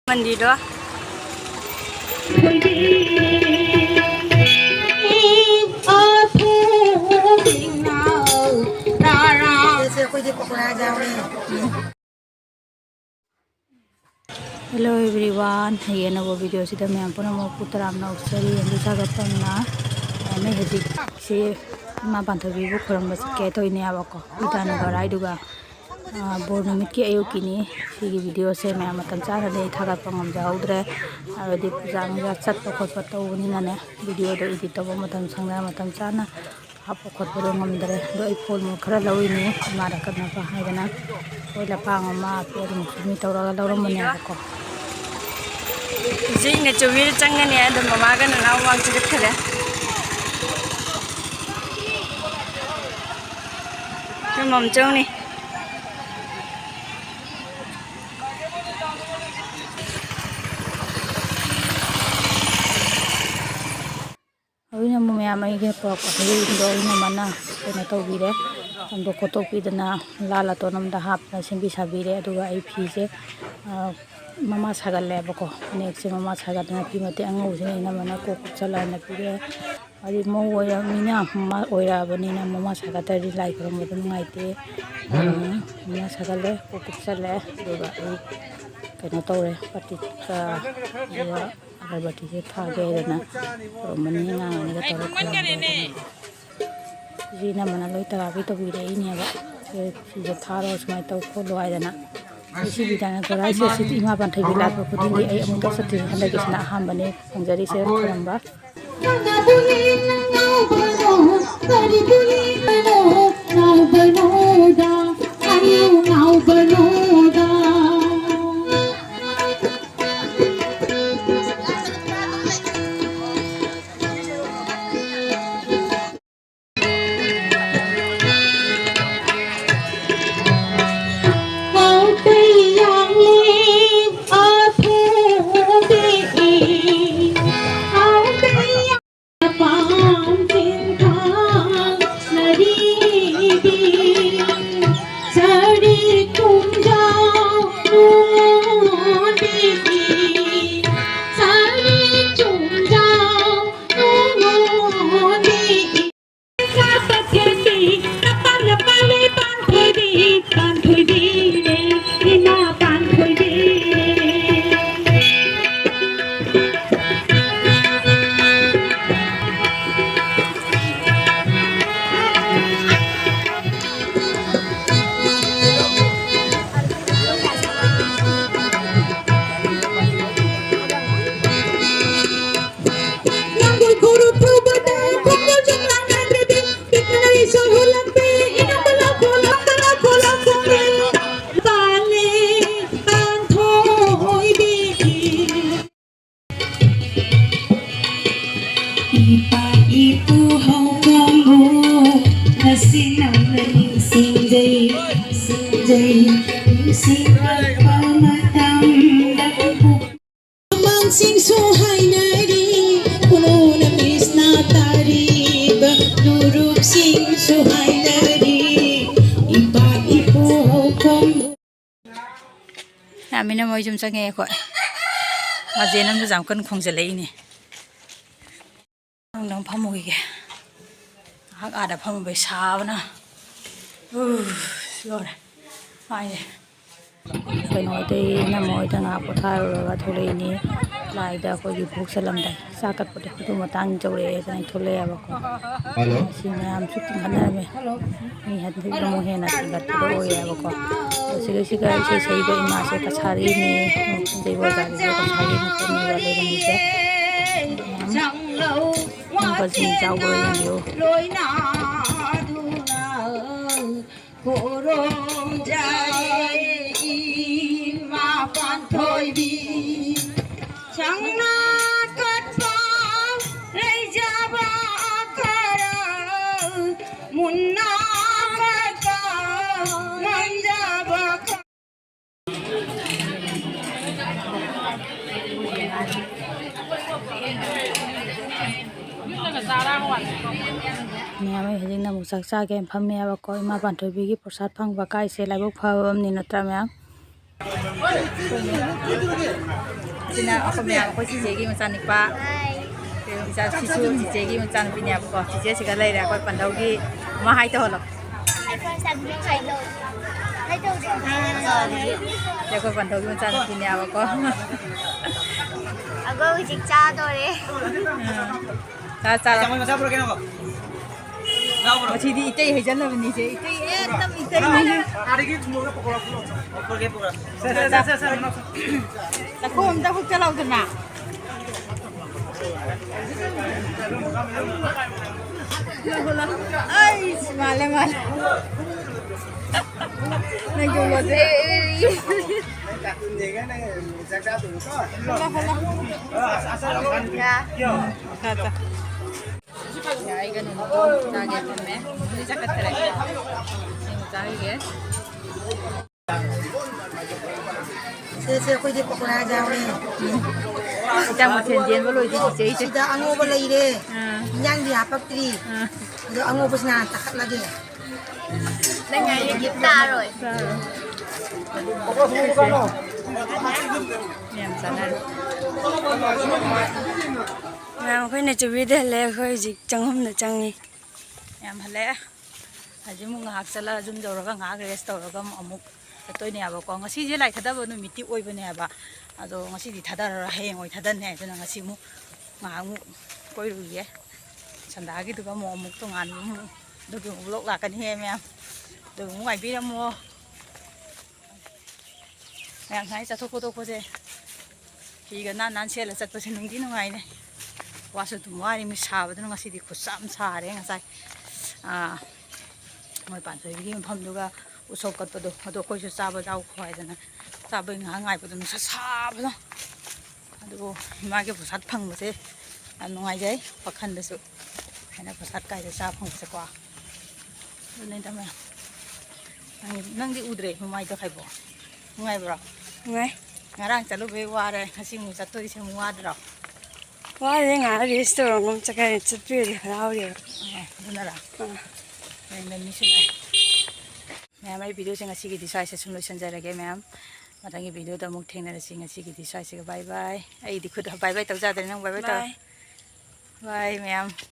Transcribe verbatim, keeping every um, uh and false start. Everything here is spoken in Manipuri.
ꯃꯟꯗꯤꯔꯗꯣ꯫ ꯁꯦ ꯑꯩꯈꯣꯏꯗꯤ ꯄꯀꯣꯔꯥ ꯌꯥꯎꯔꯦ꯫ Hello everyone, ꯑꯩꯒꯤ ꯑꯅꯧꯕ video ꯁꯤꯗ ꯃꯌꯥꯝ ꯄꯨꯝꯅꯃꯛꯄꯨ ꯇꯔꯥꯝꯅ ꯑꯣꯛꯆꯔꯤ꯫ ꯑꯗꯨ ꯁꯥꯒꯠꯄꯝꯅ ꯑꯩ ꯍꯧꯖꯤꯛꯁꯦ ꯏꯃꯥ ꯄꯥꯟꯊꯣꯏꯕꯤꯕꯨ ꯈꯨꯔꯨꯝꯕ ꯆꯠꯀꯦ ꯇꯧꯔꯤꯅꯦꯕꯀꯣ, ꯒꯤꯇꯥꯅꯒꯔ ꯍꯥꯏꯗꯨꯒ꯫ ꯑꯥ, ꯕꯣꯔ ꯅꯨꯃꯤꯠꯀꯤ ꯑꯌꯨꯛꯀꯤꯅꯤ꯫ ꯁꯤꯒꯤ video ꯁꯦ ꯃꯌꯥꯝ ꯃꯇꯝ ꯆꯥꯅꯗꯤ ꯑꯩ ꯊꯥꯒꯠꯄ ꯉꯝꯖꯍꯧꯗ꯭ꯔꯦ, ꯍꯥꯏꯕꯗꯤ ꯄꯨꯖꯥ ꯅꯨꯡꯖꯥ ꯆꯠꯄ ꯈꯣꯠꯄ ꯇꯧꯕꯅꯤꯅꯅꯦ, video ꯗꯣ edit ꯇꯧꯕ ꯃꯇꯝ ꯁꯪꯗꯅ ꯃꯇꯝ ꯆꯥꯅ ꯍꯥꯞꯄ ꯈꯣꯠꯄꯗꯣ ꯉꯝꯗ꯭ꯔꯦ꯫ ꯑꯗꯣ ꯑꯩ ꯐꯣꯟ ꯈꯔ ꯂꯧꯔꯤꯅꯤ, ꯏꯃꯥꯗ ꯀꯠꯅꯕ ꯍꯥꯏꯗꯅ꯫ ꯍꯣꯏ, ꯂꯄꯥꯡ ꯑꯃ ꯑꯄꯤ ꯑꯗꯨꯝ ꯁꯨꯝ ꯇꯧꯔꯒ ꯂꯧꯔꯝꯕꯅꯦꯕꯀꯣ꯫ ꯍꯧꯖꯤꯛ ꯅꯦꯆꯧꯕꯤꯗ ꯆꯪꯒꯅꯤ, ꯑꯗꯣ ꯃꯃꯥꯒ ꯅꯅꯥꯎ ꯃꯃꯥꯡ ꯆꯪꯈꯠꯈ꯭ꯔꯦ꯫ ꯁꯨꯝ ꯑꯃ ꯆꯪꯅꯤ꯫ ꯍꯧꯖꯤꯛꯅ ꯑꯃꯨꯛ ꯃꯌꯥꯝ ꯑꯩꯒꯤ ꯄꯨꯔꯛꯄ ꯍꯩꯔꯨꯛꯁꯤꯡꯗꯣ ꯑꯩꯅ ꯃꯥꯅ ꯀꯩꯅꯣ ꯇꯧꯕꯤꯔꯦ, ꯁꯦꯡꯗꯣꯛ ꯈꯣꯠꯇꯣꯛꯄꯤꯗꯅ, ꯂꯥ ꯂꯥꯇꯣꯟ ꯑꯃꯗ ꯍꯥꯞꯇꯅ ꯁꯦꯝꯕꯤ ꯁꯥꯕꯤꯔꯦ꯫ ꯑꯗꯨꯒ ꯑꯩ ꯐꯤꯁꯦ, ꯑ, ꯃꯃꯥ ꯁꯥꯒꯠꯂꯦꯕꯀꯣ, ꯐꯅꯦꯛꯁꯦ ꯃꯃꯥ ꯁꯥꯒꯠꯇꯅ ꯐꯤ ꯃꯇꯦꯛ ꯑꯉꯧꯕꯁꯤꯅ ꯑꯩꯅ ꯃꯥꯅ ꯀꯣꯛ ꯀꯨꯞꯁꯜꯂꯣ ꯍꯥꯏꯅ ꯄꯤꯔꯦ꯫ ꯍꯥꯏꯗꯤ ꯃꯧ ꯑꯣꯏꯔꯕꯅꯤꯅ, ꯃꯃꯥ ꯑꯣꯏꯔꯛꯑꯕꯅꯤꯅ ꯃꯃꯥ ꯁꯥꯒꯠꯇ꯭ꯔꯗꯤ ꯂꯥꯏ ꯈꯨꯔꯨꯝꯕꯗꯣ ꯅꯨꯡꯉꯥꯏꯇꯦ꯫ ꯑꯗꯨꯅ ꯃꯃꯥ ꯁꯥꯒꯠꯂꯦ, ꯀꯣꯛ ꯀꯨꯞꯁꯜꯂꯦ, ꯑꯗꯨꯒ ꯑꯩ ꯀꯩꯅꯣ ꯇꯧꯔꯦ, ꯄꯇꯤꯛꯀ ꯑꯗꯨꯒ ꯑꯒꯔꯕꯇꯤꯁꯦ ꯊꯥꯒꯦ ꯍꯥꯏꯗꯅ ꯇꯧꯔꯝꯕꯅꯤ, ꯑꯉꯥꯡ ꯑꯅꯤꯒ ꯇꯧꯔ ꯈꯣꯏꯔꯝꯕꯅꯤ꯫ ꯁꯤꯁꯦ ꯏꯅꯝꯃꯅ ꯂꯣꯏ ꯇꯔꯥꯕꯤ ꯇꯧꯕꯤꯔꯛꯏꯅꯦꯕ꯫ ꯁꯦ ꯁꯤꯁꯦ ꯊꯥꯔꯣ, ꯁꯨꯃꯥꯏꯅ ꯇꯧ ꯈꯣꯠꯂꯣ ꯍꯥꯏꯗꯅ꯫ ꯁꯤꯒꯤ ꯒꯥꯏꯅꯣꯀꯣꯂꯣꯖꯤꯁ ꯑꯁꯤꯗꯤ ꯏꯃꯥ ꯄꯥꯟꯊꯣꯏꯕꯤ ꯂꯥꯠꯄ ꯈꯨꯗꯤꯡꯒꯤ ꯑꯩ ꯑꯃꯨꯛꯇ ꯆꯠꯇ꯭ꯔꯤ, ꯍꯟꯗꯛꯀꯤꯁꯤꯅ ꯑꯍꯥꯟꯕꯅꯤ ꯐꯪꯖꯔꯤꯁꯦ ꯈꯣꯏꯔꯝꯕ꯫ ꯁꯤꯡꯖꯩ, ꯁꯤꯡꯖꯩ, ꯅꯤꯡꯁꯤꯡꯂꯛꯄ ꯃꯇꯝꯗ ꯃꯃꯥꯡꯁꯤꯡꯁꯨ ꯍꯥꯏꯅꯔꯤ, ꯈꯨꯅꯨꯅ ꯃꯤꯁꯅ ꯇꯥꯔꯤꯕ ꯂꯨꯔꯨꯞꯁꯤꯡꯁꯨ ꯍꯥꯏꯅꯔꯤ, ꯏꯄꯥ ꯏꯄꯨ ꯈꯣꯡ ꯌꯥꯝꯃꯤꯅ ꯃꯣꯏ ꯁꯨꯝ ꯆꯪꯉꯛꯑꯦ ꯑꯩꯈꯣꯏ꯫ ꯃꯖꯦꯟ ꯑꯃꯁꯨ ꯌꯥꯝ ꯀꯟꯅ ꯈꯣꯡꯖꯜꯂꯛꯏꯅꯦ꯫ ꯅꯪꯗꯪ ꯐꯝꯃꯨꯈꯤꯒꯦ꯫ ꯉꯥꯏꯍꯥꯛ ꯑꯥꯗ ꯐꯝꯃꯨꯕꯩ ꯁꯥꯕꯅ꯫ ꯎ, ꯂꯣꯏꯔꯦ꯫ ꯃꯥꯏꯁꯦ꯫ ꯀꯩꯅꯣ ꯍꯣꯏꯗꯩ, ꯏꯅꯝꯃ ꯍꯣꯏꯗ ꯉꯥꯏꯍꯥꯛ ꯄꯣꯊꯥꯔꯨꯔꯒ ꯊꯣꯛꯂꯛꯏꯅꯤ꯫ ꯂꯥꯏꯗ ꯑꯩꯈꯣꯏꯒꯤ ꯚꯣꯛ ꯆꯠꯂꯝꯗꯥꯏ꯫ ꯆꯥꯛ ꯀꯠꯄꯗꯣ ꯑꯗꯨ ꯃꯇꯥꯡ ꯌꯧꯔꯛꯑꯦꯗꯅ ꯑꯩ ꯊꯣꯛꯂꯛꯑꯦꯕꯀꯣ꯫ ꯍꯜꯂꯣ꯫ ꯁꯤ ꯃꯌꯥꯝꯁꯨ ꯆꯤꯡꯈꯠꯅꯔꯝꯃꯦ꯫ ꯃꯤ ꯍꯟꯗꯛ ꯑꯃꯨꯛ ꯍꯦꯟꯅ ꯆꯤꯡꯈꯠꯄꯗꯣ ꯑꯣꯏꯌꯦꯕꯀꯣ꯫ ꯑꯗꯣ ꯁꯤꯒ ꯁꯤꯒ ꯏꯁꯩ ꯁꯛꯏꯕ ꯏꯃꯥꯁꯦ ꯀꯁꯥꯔꯤꯅꯤ꯫ ꯖꯩꯒ ꯑꯣꯖꯥꯒꯤꯁꯨ ꯀꯁꯥꯔꯤ ꯅꯨꯄꯤꯅꯦꯕ ꯂꯩꯔꯝꯃꯤꯁꯦ꯫ ꯃꯌꯥꯝ ꯈꯪꯕꯁꯤꯡ ꯌꯥꯎꯕ꯭ꯔꯥ ꯌꯦꯡꯕꯤꯌꯨ꯫ ꯈꯨꯔꯨꯝꯖꯔꯤ ꯏꯃꯥ ꯄꯥꯟꯊꯣꯏꯕꯤ, ꯁꯪꯅ ꯀꯠꯄ ꯂꯩꯖꯕ ꯈꯔ, ꯃꯨꯟꯅ ꯀꯠꯄ ꯉꯝꯖꯕ ꯈꯔ꯫ ꯃꯌꯥꯝ, ꯑꯩ ꯍꯧꯖꯤꯛꯅ ꯑꯃꯨꯛ ꯆꯥꯛ ꯆꯥꯒꯦꯅ ꯐꯝꯃꯦꯕꯀꯣ꯫ ꯏꯃꯥ ꯄꯥꯟꯊꯣꯏꯕꯤꯒꯤ ꯄ꯭ꯔꯁꯥꯗ ꯐꯪꯕ ꯀꯥꯏꯁꯦ ꯂꯥꯏꯕꯛ ꯐꯕ ꯑꯃꯅꯤ, ꯅꯠꯇ꯭ꯔꯥ ꯃꯌꯥꯝ? ꯁꯤꯅ ꯑꯩꯈꯣꯏ ꯃꯌꯥꯝ, ꯑꯩꯈꯣꯏ ꯆꯤꯆꯦꯒꯤ ꯃꯆꯥꯅꯤꯄꯥ꯫ ꯀꯩꯅꯣ, ꯏꯆꯥ, ꯁꯤꯁꯨ ꯆꯤꯆꯦꯒꯤ ꯃꯆꯥꯅꯨꯄꯤꯅꯦꯕꯀꯣ꯫ ꯆꯤꯆꯦ ꯁꯤꯒ ꯂꯩꯔꯦ ꯑꯩꯈꯣꯏ ꯄꯟꯗꯧꯒꯤ꯫ ꯃꯃꯥ ꯍꯥꯏ ꯇꯧꯍꯜꯂꯣ꯫ ꯑꯩꯈꯣꯏ ꯁꯥꯕꯤ ꯍꯥꯏ ꯇꯧ-, ꯍꯥꯏ ꯇꯧꯗꯦ꯫ ꯁꯤ ꯑꯩꯈꯣꯏ ꯄꯟꯗꯧꯒꯤ ꯃꯆꯥꯅꯨꯄꯤꯅꯦꯕꯀꯣ꯫ ꯑꯩꯈꯣꯏ ꯍꯧꯖꯤꯛ ꯆꯥꯗꯣꯔꯦ꯫ ꯎꯝ꯫ ꯆꯥ, ꯆꯥ꯫ ꯆꯥꯃꯁ ꯃꯆꯥ ꯄꯨꯔꯛꯀꯦ ꯅꯪꯕꯣ? ꯉꯁꯤꯗꯤ ꯏꯇꯩ ꯍꯩꯖꯜꯂꯕꯅꯤꯁꯦ꯫ ꯏꯇꯩ ꯑꯦꯛꯗꯝ ꯏꯇꯩꯅꯤꯁꯦ꯫ ꯆꯥꯈꯣꯝ ꯑꯝꯇ ꯍꯨꯛꯇ ꯂꯥꯎꯗꯅ꯫ ꯑꯩꯁ, ꯃꯥꯜꯂꯦ, ꯃꯥꯜꯂꯦ꯫ ꯅꯪ ꯌꯣꯜꯂꯣꯁꯦ꯫ ꯍꯨꯜꯂꯣ, ꯍꯨꯜꯂꯣ꯫ ꯆꯥ, ꯆꯥ꯫ ꯑꯩꯒ ꯅꯨꯃꯤꯠꯇꯣ ꯆꯥꯒꯦ ꯐꯝꯃꯦ꯫ ꯍꯧꯖꯤꯛ ꯆꯥꯈꯠꯈ꯭ꯔꯦ꯫ ꯁꯤꯡ ꯆꯥꯈꯤꯒꯦ꯫ ꯁꯦ, ꯁꯦ, ꯑꯩꯈꯣꯏꯗꯤ ꯄꯀꯣꯔꯥ ꯌꯥꯎꯔꯦ꯫ ꯏꯟꯖꯥꯡ ꯃꯊꯦꯜ ꯆꯦꯟꯕ ꯂꯣꯏꯗ꯭ꯔꯤ ꯆꯤꯆꯦ ꯑꯩꯁꯦ꯫ ꯁꯤꯗ ꯑꯉꯧꯕ ꯂꯩꯔꯦ꯫ ꯑꯥ꯫ ꯏꯟꯖꯥꯡꯗꯤ ꯍꯥꯞꯄꯛꯇ꯭ꯔꯤ꯫ ꯑꯥ꯫ ꯑꯗꯣ ꯑꯉꯧꯕꯁꯤꯅ ꯍꯥꯟꯅ ꯇꯥꯈꯠꯂꯒꯦ꯫ ꯅꯪ ꯍꯥꯏꯁꯦ ꯒꯤꯐ ꯇꯥꯔꯣꯏ꯫ ꯇꯥꯔꯣꯏ꯫ ꯌꯥꯝ ꯆꯥꯟꯅꯔꯦ꯫ ꯃꯌꯥꯝ, ꯑꯩꯈꯣꯏꯅ ꯆꯨꯕꯤꯗ ꯍꯜꯂꯦ꯫ ꯑꯩꯈꯣꯏ ꯍꯧꯖꯤꯛ ꯆꯪꯐꯝꯗ ꯆꯪꯉꯤ꯫ ꯌꯥꯝ ꯍꯜꯂꯛꯑꯦ꯫ ꯍꯧꯖꯤꯛ ꯑꯃꯨꯛ ꯉꯥꯏꯍꯥꯛ ꯆꯠꯂꯒ ꯌꯨꯝ ꯌꯧꯔꯒ ꯉꯥꯏꯍꯥꯛ ꯔꯦꯁ ꯇꯧꯔꯒ ꯑꯃꯨꯛ ꯑꯃꯨꯛ ꯆꯠꯇꯣꯏꯅꯦꯕꯀꯣ꯫ ꯉꯁꯤꯁꯦ ꯂꯥꯏ ꯊꯥꯗꯕ ꯅꯨꯃꯤꯠꯇꯤ ꯑꯣꯏꯕꯅꯦꯕ, ꯑꯗꯣ ꯉꯁꯤꯗꯤ ꯊꯥꯗꯔꯔꯣꯏ, ꯍꯌꯦꯡ ꯑꯣꯏ ꯊꯥꯗꯔꯅꯤ꯫ ꯑꯗꯨꯅ ꯉꯁꯤ ꯑꯃꯨꯛ ꯉꯥꯏꯍꯥꯛ ꯑꯃꯨꯛ ꯀꯣꯏꯔꯨꯈꯤꯒꯦ꯫ ꯁꯟꯗꯥꯒꯤꯗꯨꯒ ꯑꯃꯨꯛ ꯑꯃꯨꯛ ꯇꯣꯉꯥꯟꯕ ꯑꯃꯨꯛ ꯑꯗꯨꯒꯤ ꯑꯃꯨꯛ ꯕ꯭ꯂꯣꯛ ꯂꯥꯛꯀꯅꯤꯍꯦ ꯃꯌꯥꯝ꯫ ꯑꯗꯨ ꯑꯃꯨꯛ ꯉꯥꯏꯕꯤꯔꯝꯃꯣ꯫ ꯃꯌꯥꯝ ꯁꯨꯃꯥꯏꯅ ꯆꯠꯊꯣꯛ ꯈꯣꯠꯇꯣꯛꯄꯁꯦ ꯐꯤꯒ ꯅꯥꯟ ꯅꯥꯟ ꯁꯦꯠꯂ ꯆꯠꯄꯁꯦ ꯅꯨꯡꯗꯤ ꯅꯨꯡꯉꯥꯏꯅꯦ꯫ ꯋꯥꯁꯨ ꯑꯗꯨꯝ ꯋꯥꯔꯤꯃꯤ ꯁꯥꯕꯗꯨꯅ꯫ ꯉꯁꯤꯗꯤ ꯈꯨꯠꯁꯥ ꯑꯃ ꯁꯥꯔꯦ꯫ ꯉꯁꯥꯏ, ꯑꯥ, ꯃꯣꯏ ꯄꯥꯟꯊꯣꯏꯕꯤꯒꯤ ꯃꯐꯝꯗꯨꯒ ꯎꯁꯣꯞ ꯀꯠꯄꯗꯣ, ꯑꯗꯣ ꯑꯩꯈꯣꯏꯁꯨ ꯆꯥꯕ ꯌꯥꯎꯈꯣ ꯍꯥꯏꯗꯅ ꯆꯥꯕꯩ ꯉꯥꯏꯍꯥꯛ ꯉꯥꯏꯕꯗꯣ ꯅꯨꯡꯁꯥ ꯁꯥꯕꯗꯣ꯫ ꯑꯗꯨꯕꯨ ꯏꯃꯥꯒꯤ ꯄ꯭ꯔꯁꯥꯗ ꯐꯪꯕꯁꯦ ꯌꯥꯝ ꯅꯨꯡꯉꯥꯏꯖꯩ, ꯋꯥꯈꯜꯗꯁꯨ꯫ ꯍꯥꯏꯅ ꯄ꯭ꯔꯁꯥꯗ ꯀꯥꯏꯗ ꯆꯥ ꯐꯪꯕꯁꯦꯀꯣ꯫ ꯑꯗꯨꯅꯤꯗ ꯃꯌꯥꯝ꯫ ꯅꯪ, ꯅꯪꯗꯤ ꯎꯗ꯭ꯔꯦ ꯃꯃꯥꯏꯗꯣ ꯍꯥꯏꯕꯣ? ꯅꯨꯡꯉꯥꯏꯕ꯭ꯔꯣ? ꯅꯨꯡꯉꯥꯏ꯫ ꯉꯔꯥꯡ ꯆꯠꯂꯨꯕꯩ ꯋꯥꯔꯦ, ꯉꯁꯤ ꯑꯃꯨꯛ ꯆꯠꯇꯣꯔꯤꯁꯦ ꯑꯃꯨꯛ ꯋꯥꯗ꯭ꯔꯣ? ꯋꯥꯔꯦ, ꯉꯥꯏꯍꯥꯛ ꯔꯦꯁ ꯇꯧꯔꯒ ꯑꯃꯨꯛ ꯆꯠꯈ꯭ꯔꯦ, ꯆꯠꯄꯤꯔꯗꯤ ꯍꯔꯥꯎꯔꯦꯕ꯫ ꯑꯥ, ꯑꯗꯨꯅꯔꯥ? ꯑꯥ꯫ ꯅꯪ ꯃꯤꯁꯨ ꯂꯥꯛꯑꯦ꯫ ꯃꯌꯥꯝ, ꯑꯩ ꯚꯤꯗꯤꯑꯣꯁꯦ ꯉꯁꯤꯒꯤꯗꯤ ꯁ꯭ꯋꯥꯏꯁꯦ ꯁꯨꯝ ꯂꯣꯏꯁꯤꯟꯖꯔꯒꯦ ꯃꯌꯥꯝ꯫ ꯃꯊꯪꯒꯤ ꯚꯤꯗꯤꯑꯣꯗ ꯑꯃꯨꯛ ꯊꯦꯡꯅꯔꯁꯤ꯫ ꯉꯁꯤꯒꯤꯗꯤ ꯁ꯭ꯋꯥꯏꯁꯤꯒ bye bye꯫ ꯑꯩꯗꯤ ꯈꯨꯠ bye bye ꯇꯧꯖꯗ꯭ꯔꯦ, ꯅꯪ bye bye ꯇꯧꯔꯣ꯫ Bye꯫ Bye ꯃꯌꯥꯝ꯫